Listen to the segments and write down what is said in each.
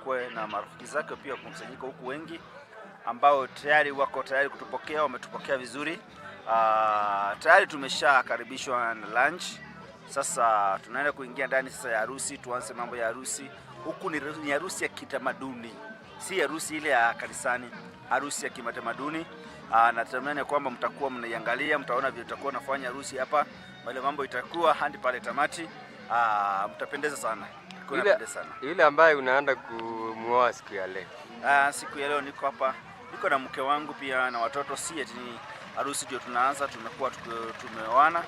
mkwe na marafiki zake pia wamekusanyika huku wengi, ambao tayari wako tayari kutupokea, wametupokea vizuri. Tayari tumeshakaribishwa na lunch. Sasa tunaenda kuingia ndani sasa ya harusi, tuanze mambo ya harusi. Huku ni harusi ya kitamaduni, si harusi ile ya kanisani, harusi ya kimatamaduni. Natamani kwamba mtakuwa mnaiangalia, mtaona vile tutakuwa nafanya harusi hapa, wale mambo itakuwa hadi pale tamati. Mtapendeza sana, Yule, Mtapendeza sana. Yule ambaye unaenda kumuoa siku ya leo. Siku ya leo niko hapa, niko na mke wangu pia na watoto. Si eti ni harusi ndio tunaanza, tumekuwa tumeoana.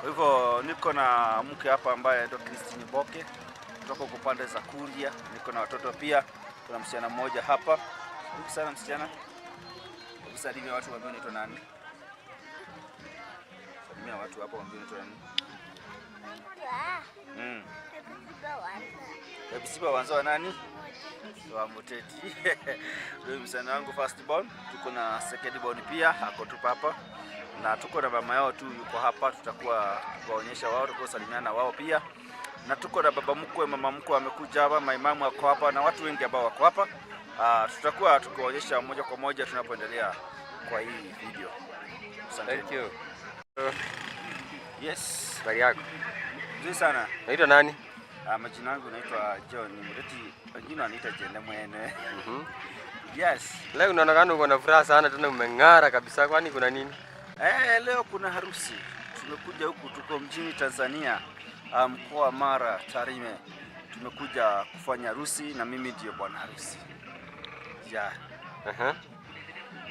Kwa hivyo niko na mke hapa ambaye anaitwa Christine Boke kutoka huko pande za Kuria. Niko na watoto pia, kuna msichana mmoja hapa. Karibu sana msichana, hebu salimia watu, waambie unaitwa nani. Salimia watu hapa, waambie unaitwa nani. Kabisiba wanzo wa nani? Wa Muteti. Huyu msichana wangu first born, tuko na second born pia ako tu hapa na tuko na mama yao tu yuko hapa, tutakuwa tuwaonyesha wao, tutakuwa salimiana na wao pia, na tuko na baba mkwe, mama mkwe amekuja hapa, maimamu ako hapa na watu wengi ambao wako hapa. Tutakuwa tukiwaonyesha moja kwa moja tunapoendelea kwa hii video. Asante. Thank you. Yes, Habari yako? Nzuri sana. Naitwa nani? Majina yangu naitwa John Muteti, wengine wananiita Jende Mwene. Yes. Leo unaonekana uko na furaha sana tena umeng'ara kabisa, kwani kuna nini? Leo kuna harusi. Tumekuja huku, tuko mjini Tanzania, mkoa wa Mara, Tarime. Tumekuja kufanya harusi na mimi ndio bwana harusi. Yeah. Aha.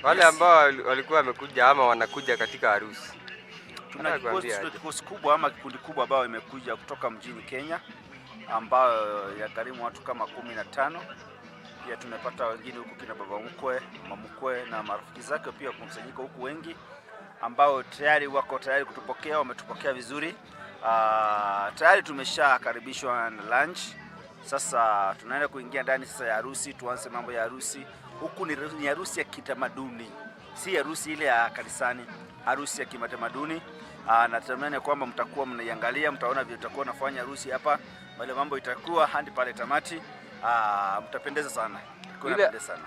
Wale ambao walikuwa wamekuja ama wanakuja katika harusi. Tuna Nataka kikosi, kuambia tuna aje? Kikosi kubwa ama kikundi kubwa ambayo imekuja kutoka mjini Kenya ambayo yagharimu watu kama 15. Pia tumepata wengine huku kina baba mkwe, mama mkwe na marafiki zake pia wamekusanyika huku wengi, ambao tayari wako tayari kutupokea, wametupokea vizuri. Tayari tumeshakaribishwa na lunch. Sasa tunaenda kuingia ndani sasa ya harusi, tuanze mambo ya harusi. Huku ni harusi ya kitamaduni, si harusi ile ya kanisani, harusi ya kimatamaduni. Natamani kwamba mtakuwa mnaiangalia, mtaona vile tutakuwa nafanya harusi hapa, wale mambo itakuwa hadi pale tamati. Mtapendeza sana, Yule, mtapendeza sana.